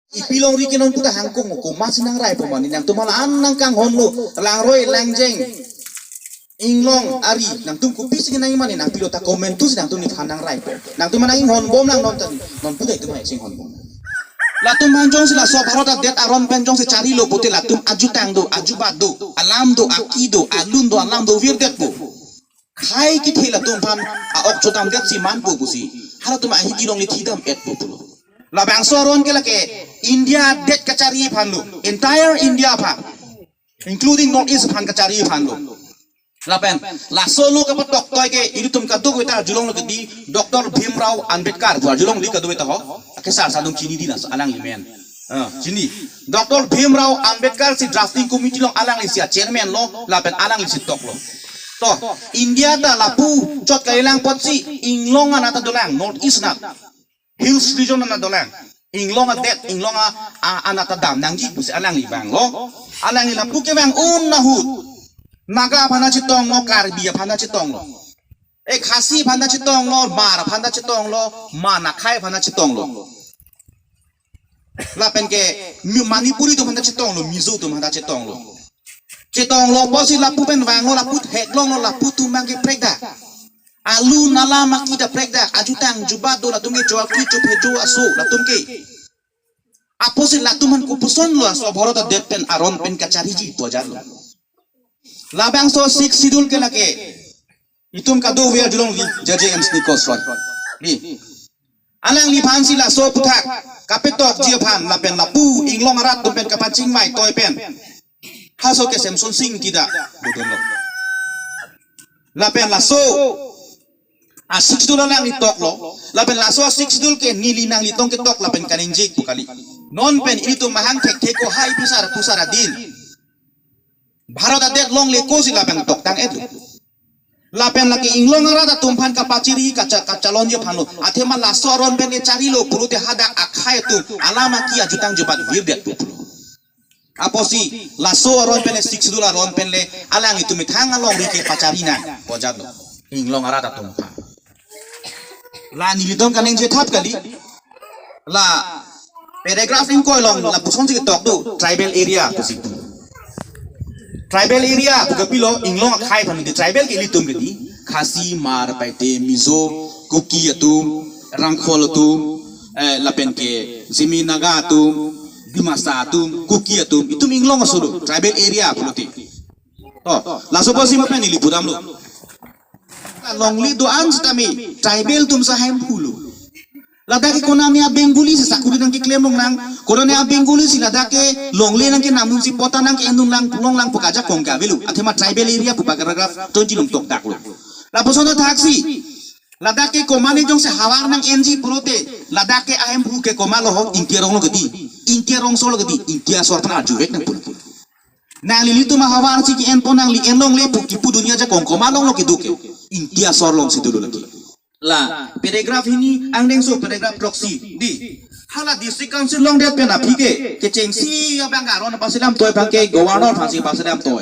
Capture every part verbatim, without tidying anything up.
Ipi longri ke non puta hangkong ko masi nang rai po mani nangtum hala an nang kanghon lo langroi langjeng inglong ari nangtum kopi si nang mani nang pilo ta komentu si nangtum nephan nang rai po. Nangtum nang inghon bom lang non tadi non puta itum hai sing hon bom. Latum han jongsi laso Bharat adet aron pen jongsi charilo pute latum ajutang do, ajubat do, alam do, aki do, alun do, alam do, virdetpo. Khai kethe latum aphan a-ok chodamdet si manpo pusi. Halatum ahi dilong le thidam-etpo pulo. Labangso aron ke lake India adet kachari aphan lo. Entire India aphan. Including North East aphan kachari aphan lo. Lapen laso lo kapatok toi ke ilitum kaduk veta arjulong lo kedi Doctor Bhimrao Ambedkar pu arjulong di kaduk veta ho. Ake sar sadung chini di na alang limen. Ah, chini. Doctor Bhimrao Ambedkar si drafting committee along alangli si a-chairman lo, lapen alangli si toklo. To, India ta lapu chot kailang apotsi, inglong anat ta dolang, North East anat, Hills region anat dolang, inglong adet, inglong a, a, anat ta dam nangji pusi alangli vanglo, alangli lapu kevang un ahut, Naga aphan ta chetonglo, Karbi aphan ta chetonglo. Eh, Khasi aphan ta chetonglo, Hmar aphan ta chetonglo, Manakhai aphan ta chetonglo. Lapen ke Mi-, Manipuri atum aphan ta chetonglo, Mizo atum aphan ta chetonglo. Chetonglo apotsi lapu pen vanglo, lapu theklonglo, lapu atum abang ke prekdak. Alun alam aki ta prekdak, ajutang jubat do latum ke, choaki chophejo aso latum ke. Apotsi latum aphan kopuson lo laso Bharat adet pen aron pen kachariji pu ajar lo. Labangso Sixth Schedule ke lake itum kadokave arjulong li J J M Snickers Roy. Li. Alangliphan si laso aputhak kapetokji aphan lapen lapu inglong arat atum pen kapachingvai toi pen. Halaso ke Semson Sing Kida budun lo. Lapen laso a-Sixth Schedule alangli toklo. Lapen laso a-Sixth Schedule ke neli nangli tong ketok lapen kaningje pu kali. Non pen ilitum mahang thekthe ko hai pusar pusar adin Bharat adet longle ko si lapen toktang-et lo. Lapen lake inglong arat atum aphan kapachiri kacha-, kachalonji aphan lo. Athema laso aron pen le charilo pulote hadak akhai atum alam aki ajutang jubat virdetpo pulo. Apotsi laso aron pen le Sixth Schedule aron pen le alanglitum methang alongri ke pachari nang pu ajar lo. Inglong arat atum aphan. La nelitum kaningje thap kali. La paragraph ingkoi along lapuson si ketok do tribal area pusi pu. Tribal area pu kapilo inglong akhai aphan di tribal ke ilitum ke di Khasi, Hmar, Paite, Mizo, Kuki atum, Rangkhol atum, eh, lapen ke Zeme Naga atum, Dimasa atum, Kuki atum, itum inglong aso do tribal area pulote. Oh, laso apotsi mo pen neli pudamlo. Longle do-an sitame tribal atum si ahemphu lo. Ladak ke konane a-Bengali si sakuri nangkeklem lonang, konane a-Bengali si ladak ke longle nangkenamdun si patta nangke-endun lang pulong lang pu kajakong ke avelo. Athema tribal area pu paragraph twenty along tokdaklo. Lapuson athaksi ladak ke komatne jongsi havar nang-enji pulote, ladak ke ahemphu ke komatlo ho, Ingti arong lo kedi, Ingti arongso lo kedi, Ingti asor aphan arjuvek nangpo. Nanglilitum ahavar si ke-enpo, nangli en longle pu kipu dunji ajakong komat along lo kedo ke. Ingti asor along si dolo lagi. La paragraph hini angdengso paragraph throksi di. Hala District Council longdet pen aphi ke kechengsi abang aron paselam toi abang ke Governor aphan si paselam toi.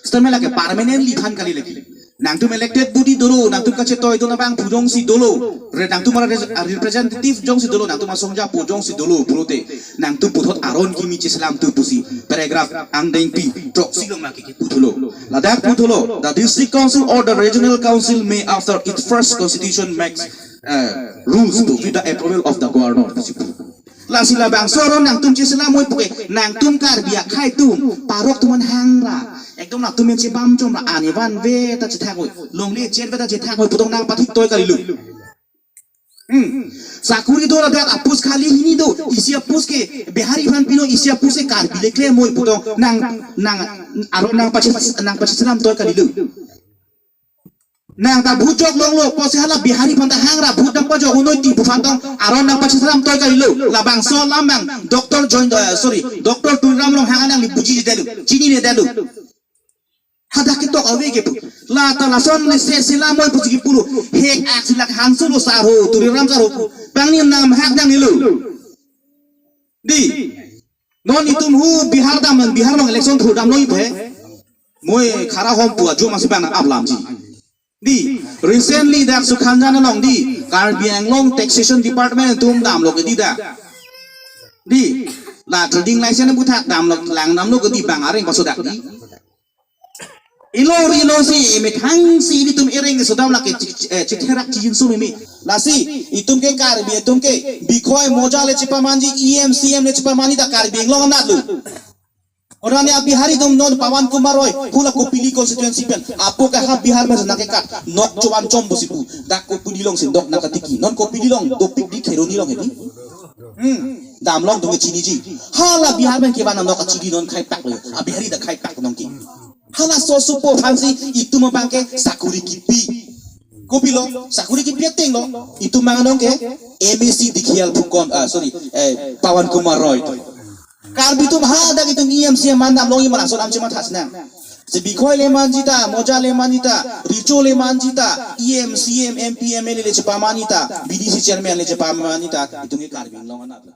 Sitame lake permanently aphan kali lagi. Nangtum elected body dolo, nangtum kachetoi dun abang pu jongsi dolo. Re nangtum ara res-, a representative jongsi dolo, nangtum asong japo jongsi dolo pulote, nangtum puthot aron kimi cheselamthu pusi paragraph angdengpi throksi along lake putholo. Ladak putholo, the District Council or the Regional Council may, after its first constitution, makes, uh, rules to with the approval of the Governor. Lasi labangso aron nangtum cheselam oi puke, nangtum Karbi akhai atum, parok atum aphan hangra. Ekdom latum pen chebam chomra, ani vanve ta chethak oi, longle chetve ta chethak oi, putong nangpathik toi kalilo. Hmm. Sakuri do ladak a-post khali hini do, isi a-post ke Bihari aphan pilo, isi a-post ke Karbi le klem oi putong nang, nang, aron nangpache-, nangpacheselam toi kalilo. Nang ta vote jok longlo, pusi hala Bihari aphan ta hangra vote nangpajok unoi ti pu aphan tong aron nangpacheselam toi kalilo. Labangso alam abang Doctor Joy, eh, sorry, Doctor Tuliram Ronghang alangli bujidetlo, chiniledetlo. Hadak ketok ave ke pu. La ta lason le se selam oi pusi kipulo. Hek ak si lake hanso lo sar ho, Tuliram sar ho pu. Pangni nam hak nangnelo. Di. Non itum hu Bihar dam, Bihar along election thur damlo ipo he. Moi khara hom pu ajo masi bang nang aplamji. Di, recently dak Sukhanjan along di, Karbi Anglong Taxation Department atum damlo kedi dak. Di, La trading license aputhak damlo, lang damlo kedi bang areng pasodak di. Ilo ilo si methang si ilitum ereng sodam lake chi-, eh, chitherak chijinso mimi. Lasi itum ke Karbi, itum ke Bikhoi Moja le chepamanji, E M C M le chepamani ta Karbi Anglong anat lo. Orang ni Bihari atum non Pawan Kumar Roy, hula Kopili constituency pen. Apo ke ha Bihar pen nangkekat, nok chovan chom pusi pu. Dak Kopili along si nok nangkatiki. Non Kopili along, dopik di Kheroni along hedi. Hmm. Damlong atum ke chiniji. Hala Bihar pen kevan anok kachidi non khaipak lo. A Bihari ta khaipak nangji. Hala so supo aphansi itum abang ke sakuri kipi. Kopilo, sakuri kipi ateng lo. Itum abang nong ke M A C Dikhial Phukan, ah, sorry, eh, Pawan Kumar Roy atum. Karbi atum hadak itum E M C M mandam longji ma laso alam chematha sinang. Si Bikhoi le manji ta, Moja le manji ta, Recho le manji ta, E M, C M, M P, M L A le chepamani ta, B D C chairman le chepamani ta, itum ke Karbi Anglong anat lo.